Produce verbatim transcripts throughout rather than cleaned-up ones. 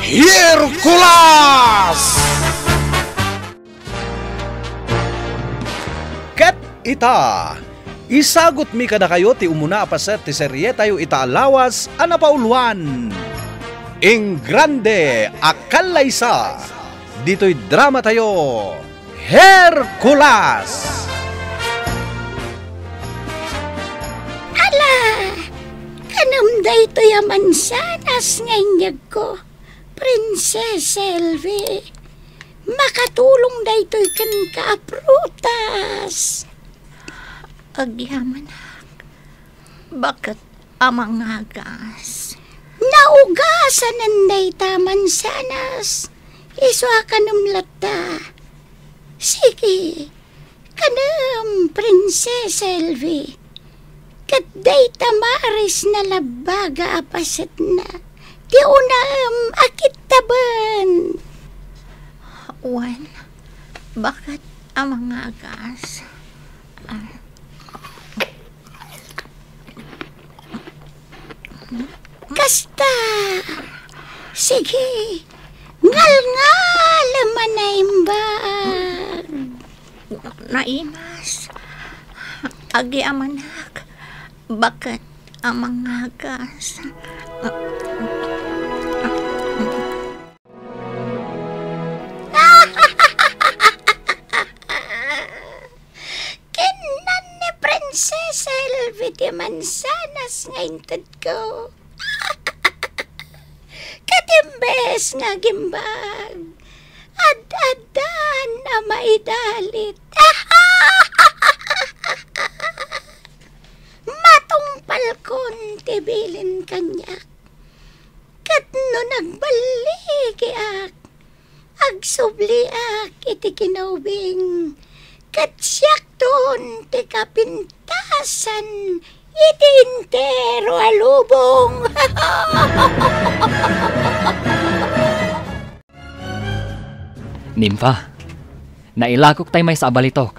Hercules! Ket ita, isagutmi kadakayo ti umuna a paset ti serietayo ita a lawas a napauluan, Ingrande a Kallaysa, ditoy dramatayo, Hercules! Ala, kanem daytoy a mansanas nga inyegko, Princess Elvi. Makatulong daytoy kenka a prutas. Agyamanak, baket a mangagas. Naugasanen dayta mansanas, isu a kanem latta. Sige, kanem, Princess Elvi. Ket dayta maris a nalabbaga a pasetna ti unaem a kittaben. Wen, baket a mangagas. Kasta. Sige. Ngalngalem a naimbag. Naimas. Agyamanak, baket a mangagas. Kinnan ni Princess Elvi ti mansanas nga intedko. Ket imbes nga agimbag, ad-addan a maidalit. Matungpalkon ti bilin kaniak. Ket no nagballigiak, agsubliak iti kinaubing, ket siakton ti kapintasan iti entero a lubong. Nimfa, nailakok tay maysa a balitok.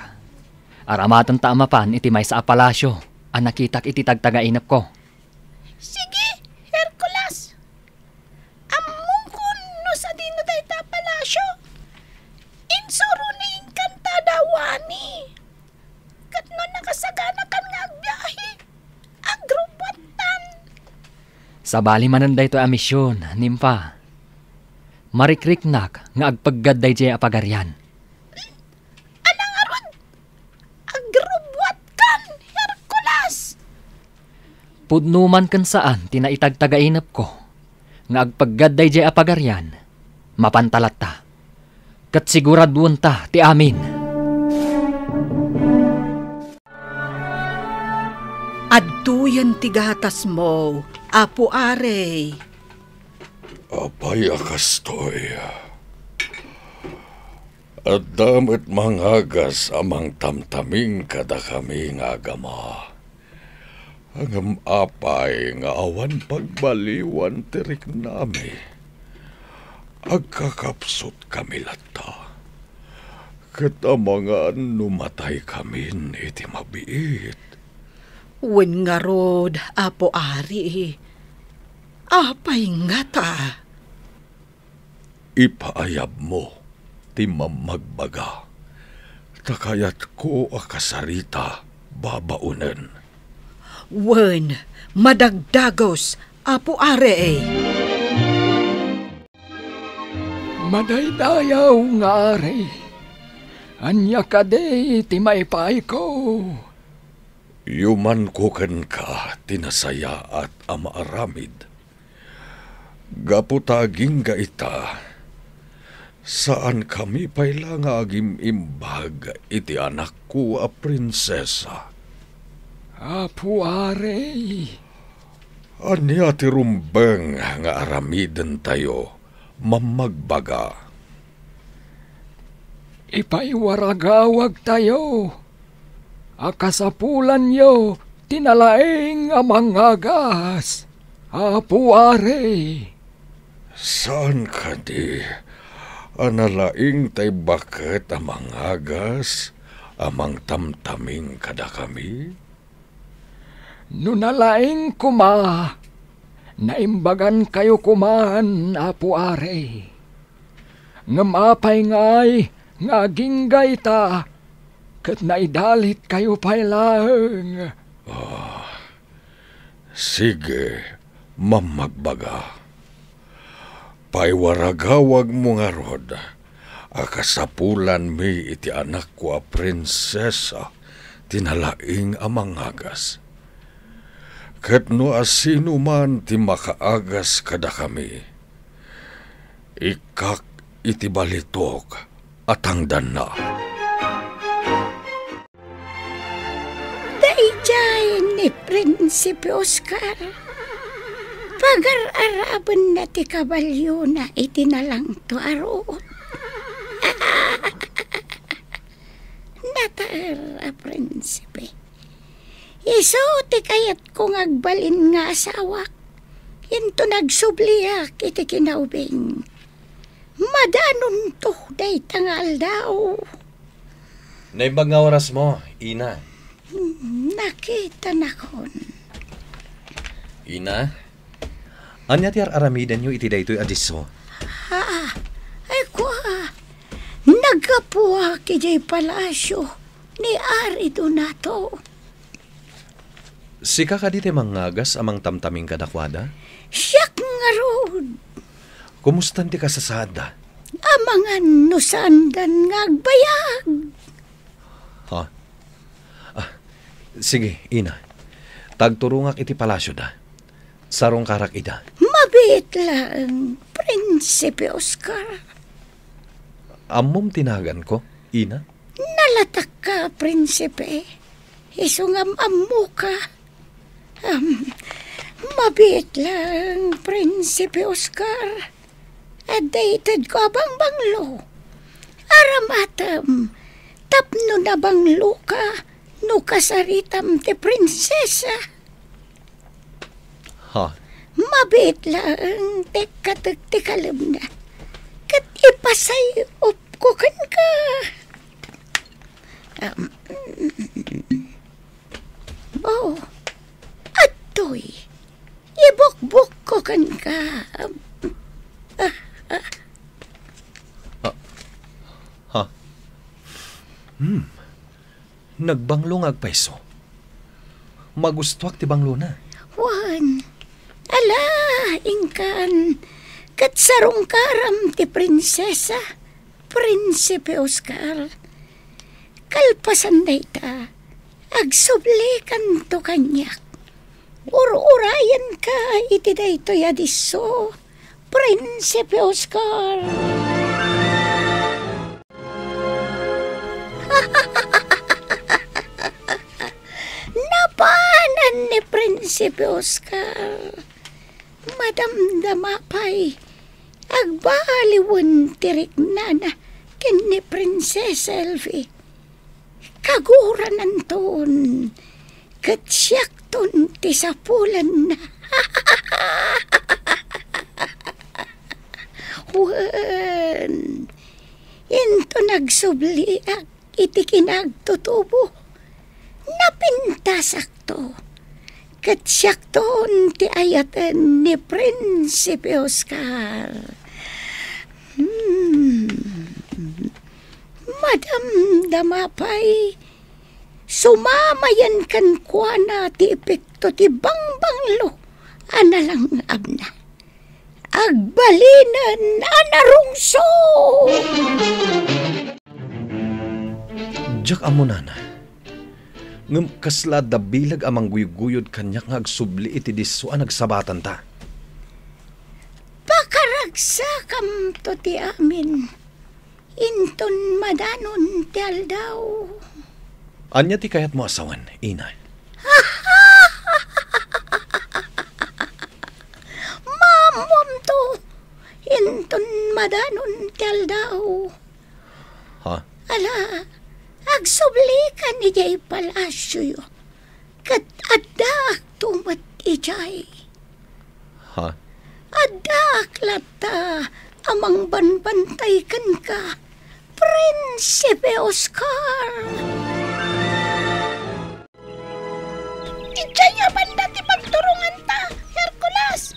Aramatenta a mapan iti maysa a palasio a nakitak iti tagtagainepko. Sige, Hercules. Ammokon no sadino dayta a palasio. Insuro ni Encantada Wani. Ket no nakasaganakan nga agbiahe, agrubbuattan. Sabali manen daytoy a mision, Nimfa. Marikriknak nga agpeggad daydiay a pagarian. Ala ngarud, agrubbuatkan, Hercules! Pudno man ken saan ti naitagtagainepko nga agpeggad daydiay a pagarian, mapanta latta. Ket siguraduenta ti amin. Adtoyen ti gatasmo, Apo Are. Apay a kastoy? Adda met mangagas a mangtamtaming kadakami nga agama. Ngem apay nga awan pagbaliwan ti riknami? Agkakapsutkami latta, ket amangan no mataykamin iti mabiit. Wen ngarud, Apo Ari, apay ngata? Ipaayabmo ti mammagbaga, ta kayatko a kasarita babaonen. Wen, madagdagus, Apo Ari. Madaydayaw nga Ari, ania kadi ti maipaayko? Yumanko kenka ti nasayaat a maaramid. Gapu ta agingga ita, saankami pay la nga agim-imbag iti anakko a prinsesa. Apo Ari. Ania ti rumbeng nga aramidentayo, mammagbaga? Ipaiwaragawagtayo a kasapulanyo ti nalaing a mangagas, Apo Ari. Saan kadi a nalaing tay baket a mangagas a mangtamtaming kadakami? No nalaing koma, Naimbagankayo koman, Apo Ari. Ngem apay ngay nga aginggayta ket naidalitkayo pay laeng? Ah, sige, Mamagbaga. Paiwaragawagmo ngarud a kasapulanmi iti anakko a prinsesa ti nalaing a mangagas. Ket no asinoman ti makaagas kadakami, ikkak iti balitok a tangdanna. Daydiay ni Prinsipe Oscar. Pagar-arabenna ti kabalyona iti nalangto a ruot. Nataer a prinsipe. Isu ti kayatko nga agbalin nga asawak. Inton agsubliak iti kinaubing, madanonto dayta nga aldaw. Naimbag nga orasmo, Ina. Hmm, nakitanakon. Ina, ania ti ar-aramidenyo iti daytoy a disso? Haa, ay kua, naggapuak idiay palasio ni Ari Donato. Sika kadi ti mangagas a mangtamtaming kadakuada? Siak ngarud. Kumustan ti kasasaadda? Amangan no saandan nga agbayag. Ha? Ah, sige, Ina. Tagturongak iti palasioda. Sarungkarak ida. Mabiit laeng, Prinsipe Oscar. Ammom ti naganko, Ina? Nalatakka, Prinsipe. Isu nga am-ammoka. Am, mabiit laeng, Prinsipe Oscar. Adda itedko a bangbanglo. Aramatem, tapno nabangloka no kasaritam ti prinsesa. Ha? Mabiit laeng ti katek ti kalemna. Ket ipasayopko kenka. Um, oh, adtoy. Ibukbukko kenka. Ah, ah. Ah, ha? Hmm. Nagbanglo nga agpayso. Magustoak ti banglona. Wen, ala, inkan, ket sarungkaram ti prinsesa, Prinsipe Oscar. Kalpasan dayta, agsubli kanto kaniak. Ur-urayenka iti daytoy a disso, Prinsipe Oscar. Napanan ni Prinsipe Oscar. Madamdama pay, agbaliwen ti riknana ken ni Prinsesa Elfie. Kagurananton, ket siakton ti sapulanna. Wen, inton agsubliak iti kinagtutubo, napintasakto, ket siakton ti ayaten ni Prinsipe Oscar. Hmm. Madamdama pay, sumamayen kenkuana ti epekto ti bangbanglo a nalang-abna. Agbalinen a narungso! Diak ammo, nana. Ngem kasla adda bileg a mangguygoyod kaniak nga agsubli iti disso a nagsabatanta. Pakaragsakamto ti amin. Inton madanon ti aldaw. Ania ti kayatmo a sawen, ina? Maammomto, inton madanon ti aldaw. Ha? Ala, agsublikan idiay palasioyo. Ket addaakto met idiay. Ha? Addaak latta a mangbanbantay kenka, Prinsipe Oscar. Idiay a banda ti pagturonganta, Hercules.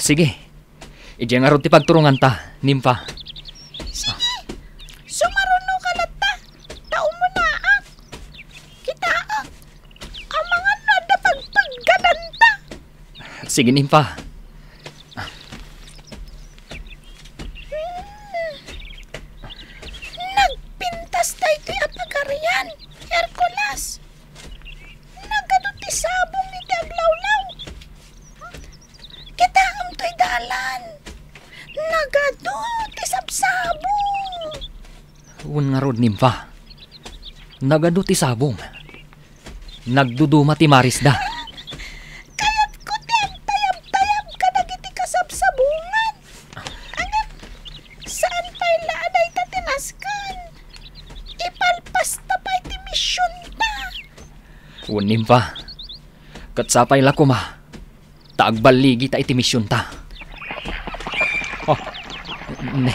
Sige. Idiay ngarud ti pagturonganta, Nimfa. Sige. Sumarunoka latta. Ta umunaak. Kitaak. Amangan no adda pagpeggadanta. Sige, Nimfa. Hmm. Nagpintas daytoy a pagarian, Hercules. Nagadu ti sabong iti aglawlaw. Kitaem toy dalan. Nagadu ti sabsabong. Wen ngarud, Nimfa. Nagadu ti sabong. Nagduduma ti marisda. Kayatko ti agtayabtayab kadagiti kasabsabongan. Ngem, saan pay la a dayta ti nasken. Ipalpasta pay ti misionta. Wen, Nimfa. Ket sapay la koma ta agballigita iti misionta. Oh, ne.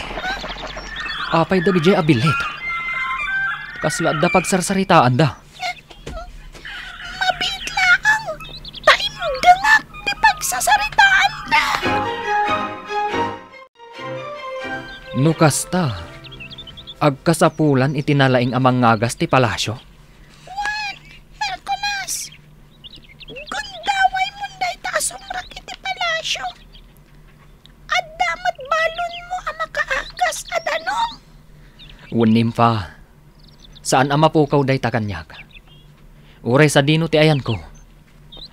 Apay dagidiay a billit? Kasla adda pagsarsaritaanda. Mabiit laeng ta imdengak ti pagsasaritaanda. No kasta, agkasapulan iti nalaing a mangngagas ti palasio? Wen, Hercules, gundawaymo dayta a sumrek iti palasio. Adda met balonmo a makaagas a danum. Wen, Nimfa, saan a mapukaw dayta kaniak. Uray sadino ti ayanko,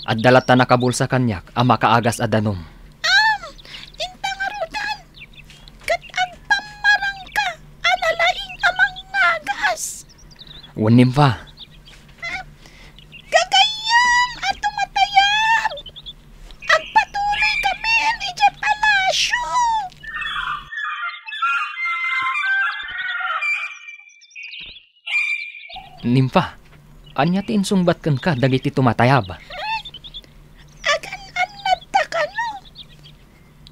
adda latta nakabulsa kaniak a makaagas a danum. Am, inta ngaruden, ket agpammarangka a nalaing a mangngagas. Wen, Nimfa. Gagayyem a tumatayab! Agpatuloykamin idiay palasio! Nimfa, ania ti insungbat kenka dagiti tumatayab? Agan-annadta kano?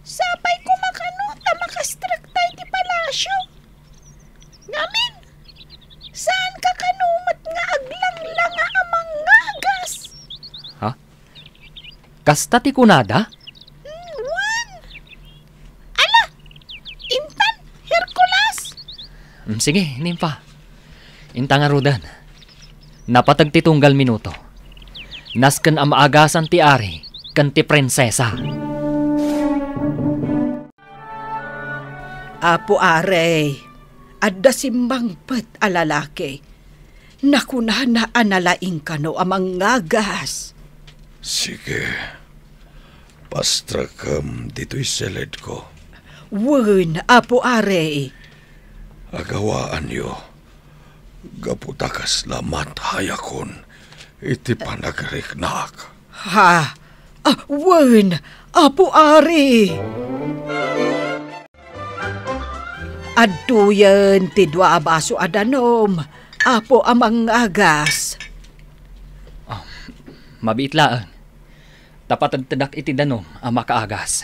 Sapay koma kano ta makastrekta iti palasio. Ngamin, saanka kano met nga aglanglanga a mangngagas? Ha? Kasta ti kunada? Mm, wen. Ala, intan, Hercules! Mm, sige, Nimfa. Inta ngaruden. Napateg ti tunggal minuto. Nasken a maagasan ti ari ken ti prinsesa. Apo Ari, adda simmangpet a lalaki. Nakunana a nalaing kano a mangngagas. Sige. Pastrekem ditoy siledko. Wen, Apo Ari. Agawaanyo. Gapu ta kasla mathayakon iti panagriknak. Ha? Ah, wen, Apo Ari. Adtoyen ti dua a baso a danum, Apo a mangngagas. Ah, mabiit laeng. Ta patedtedak iti danum a makaagas.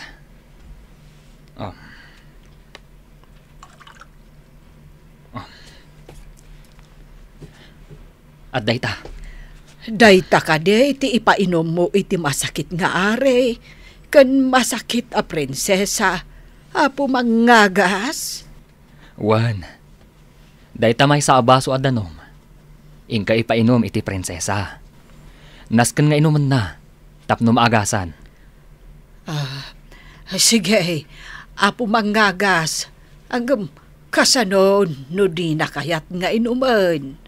Ah. Ah. Adda ita. Dayta kadi ti ipainummo iti masakit nga ari ken masakit a prinsesa, Apo Mangngagas? Wen, dayta maysa a baso a danum, inka ipainum iti prinsesa. Nasken nga inumenna tapno maagasan. Ah, sige, Apo Mangngagas. Ngem kasano no dina kayat nga inumen?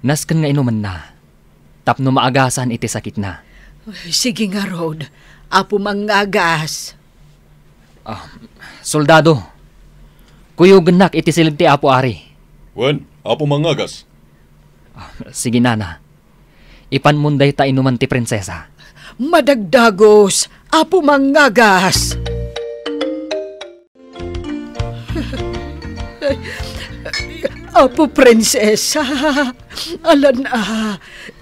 Nasken nga inumenna tapno maagasan iti sakitna. Sige ngarud, Apo Mangngagas. Ah, soldado, kuyogennak iti siled ti Apo Ari. Wen, Apo Mangngagas. Ah, sige, nana. Ipanmon dayta inuman ti prinsesa. Madagdagus, Apo Mangngagas! Apo Prinsesa, alan a,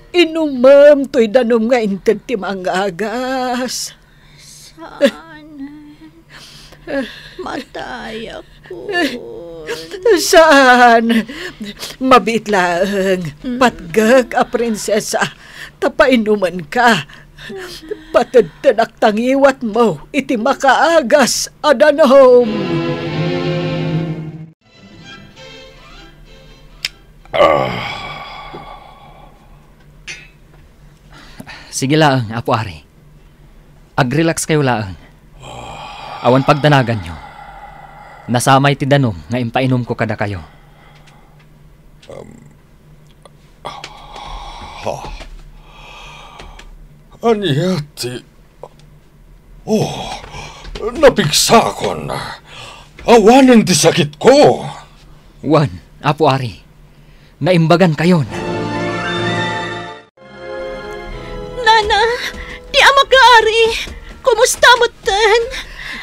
inumem toy danum nga inted ti mangngagas. Saan? Matayakon. Saan? Mabiit laeng. Mm. Patgek a prinsesa, ta painumenka. Patedtenak ta ngiwatmo iti makaagas a danum. Sige laeng, Apo Ari. Agrelax kayo laeng. Awan pagdanaganyo. Nasamay ti danum nga impainumko kadakayo. Ha? Ania ti Oh, napigsakon. Awanen ti sakitko. Wen, Apo Ari, naimbagan kayon. Nana, ti amak nga ari, kumusta metten?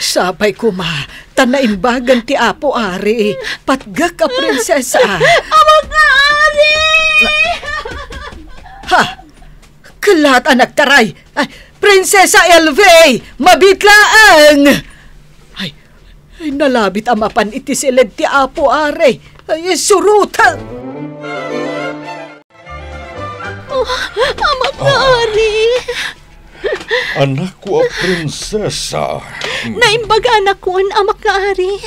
Sapay koma, ta naimbagan ti Apo Ari. Patgek a prinsesa. Amak nga ari! Ha? Kellat a nagtaray. Ay, Prinsesa Elvie, mabiit laeng! Ay, ay, nalabit a mapan iti siled ti Apo Ari. Ay, suruta! Oh, amak nga ari! Anakko a prinsesa. Naimbaganak, amak nga ari.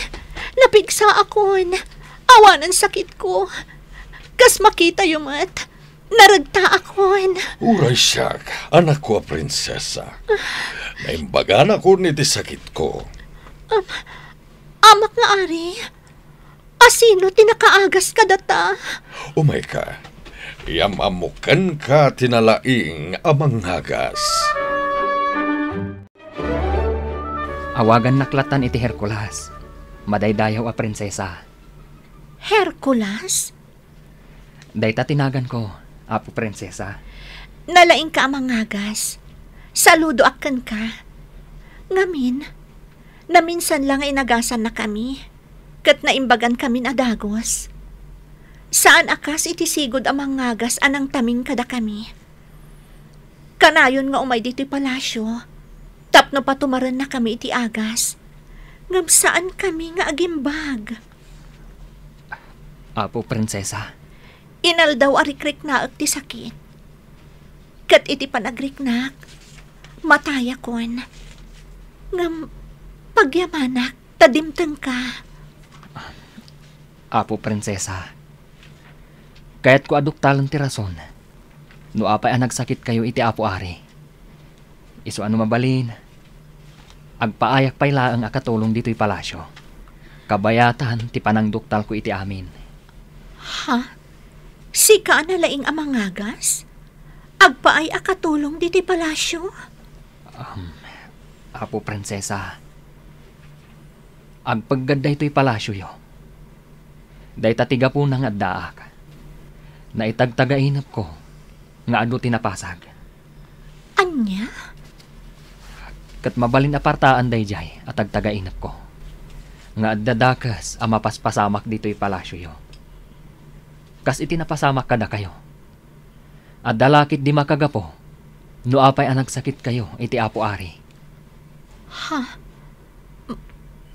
Napigsaakon. Awanen sakitko. Kas makitayo met, naregtaakon. Uray siak, anakko a prinsesa. Naimbaganakon iti sakitko. Am-, amak nga ari, asino ti nakaagas kadata? Umayka, iam-ammo kenka ti nalaing a mangagas. Awagannak latan iti Hercules, madaydayaw a prinsesa. Hercules? Dayta ti naganko, Apo Prinsesa. Nalaingka a mangagas. Saludoak kenka. Ngamin, naminsan la nga inagasannakami, ket naimbagankami a dagus. Saan a kas iti sigud a mangagas a nangtaming kadakami. Kanayon nga umay ditoy palasio tapno patumarennakami iti agas. Ngem saankami nga agimbag. Apo Prinsesa. Inaldaw a rikriknaek ti sakit. Ket iti panagriknak, matayakon. Ngem pagyamanak ta dimtengka. Apo Prinsesa, kayatko a duktalen ti rason no apay a nagsakitkayo iti Apo Ari. Isu a no mabalin, agpaayak pay laeng a katulong ditoy palasio. Kabayatan ti panangduktalko iti amin. Ha? Sika a nalaing a mangagas? Agpaay a katulong ditoy palasio? Um, Apo Prinsesa, agpeggad daytoy palasioyo. Dayta ti gapuna nga addaak. Naitagtagainepko nga adu ti napasag. Ania? Ket mabalin a partaan daydiay a tagtagainepko nga adda dakes a mapaspasamak ditoy palasioyo. Kas iti napasamak kadakayo. Adda la ketdi makagapu no apay a nagsakitkayo iti Apo Ari. Ha? M-,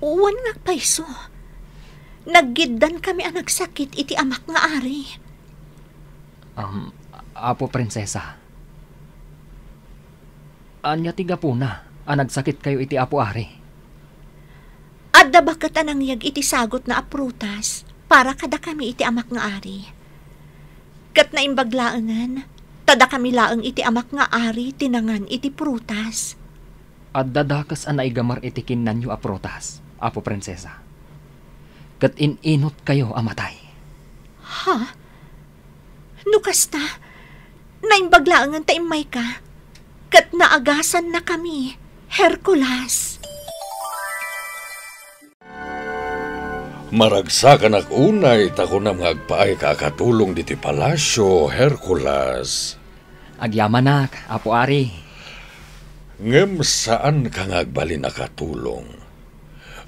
wen nga agpayso. Naggiddankami a nagsakit iti amak nga ari. Um, Apo Prinsesa, ania ti gapuna a nagsakitkayo iti Apo Ari? Adda baket a nangyeg iti sagutna a prutas para kadakami iti amak nga ari. Ket naimbag laengen, ta dakami laeng iti amak nga ari ti nangan iti prutas. Adda dakes a naigamar iti kinnanyo a prutas, Apo Prinsesa. Ket in-inutkayo a matay. Ha? No kasta, naimbag laengen ta immayka, ket naagasannakami, Hercules. Maragsakanak unay ta kunam nga agpaayka a katulong ditoy palasio, Hercules. Agyamanak, Apo Ari. Ngem saanka nga agbalin a katulong.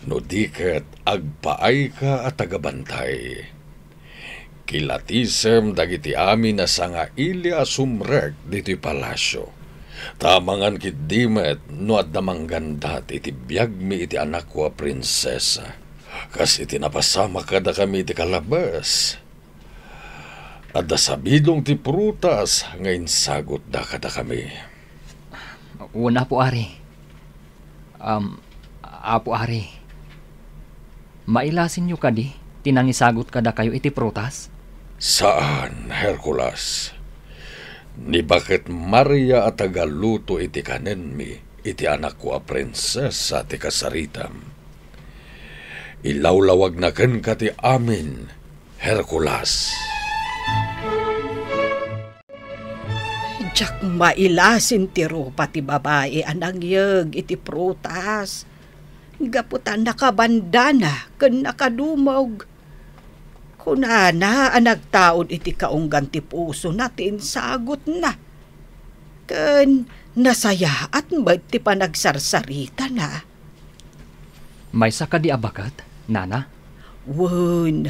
No di ket, agpaayka a tagabantay. Kilatisem dagiti amin a sangaili a sumrek ditoy palasio. Ta amangan ketdi met no adda manggandat iti biagmi iti anakko a prinsesa. Kas iti napasamak kadakami iti kalabes, adda sabidong ti prutas nga insagutda kadakami. Wen, Apo Ari. Am, Apo Ari, mailasinyo kadi ti nangisagut kadakayo iti prutas? Saan, Hercules. Ni baket Maria a tagaluto iti kanenmi iti anakko a prinsesa ti kasaritam. Ilawlawagna kenka ti amin, Hercules. Diak mailasin ti rupa ti babai a nangyeg iti prutas, gapu ta nakabandana ken nakadumog. Kunana a nagtaud iti kaunggan ti pusona ti insagutna, ken nasayaat met ti panagsarsaritana. Maysa kadi a baket, nana? Wen,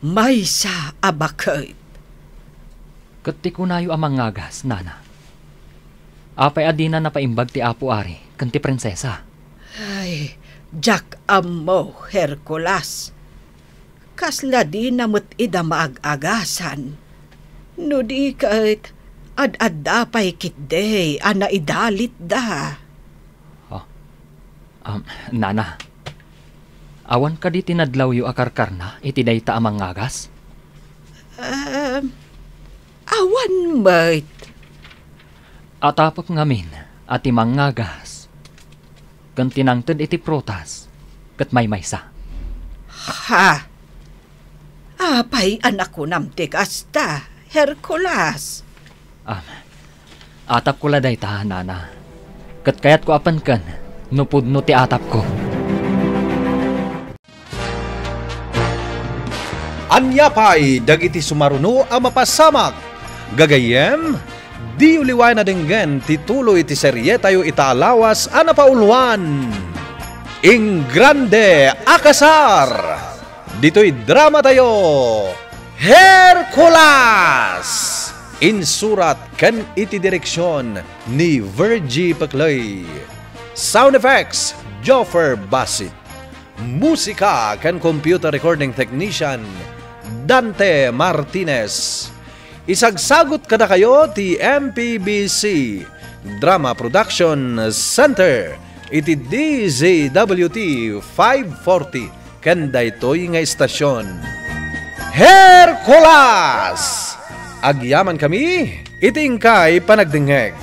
maysa a baket. Ket ti kunayo a mangagas, nana? Apay a dina napaimbag ti Apo Ari ken ti prinsesa? Ay, diak ammo, Hercules. Kasla dina met ida maag-agasan. No di ket, ad-adda pay ketdi a naidalitda. Oh. Um, nana, awan kadi ti nadlawyo a karkarna iti dayta a mangagas? Um, awan met. Atapek ngamin a ti mangagas ken ti nangted iti prutas ket maymaysa. Ha? Apay a nakunam ti kasta, Hercules? Ah, atapko la dayta, nana. Ket kayatko a penken no pudno ti atapko. Ania pay dagiti sumaruno a mapasamak? Gagayyem, diyo liwayan a denggen ti tuloy ti serietayo ita a lawas a napauluan, Engrande a Kasar. Ditoy dramatayo, Hercules! Insurat ken iti direksion ni Virgie Peclay. Sound effects, Joffer Basit. Musika ken computer recording technician, Dante Martinez. Isagsagut kadakayo ti M P B C Drama Production Center iti D Z W T five forty ken daytoy nga istasyon. Hercules! Agyamankami iti inkay panagdengngeg.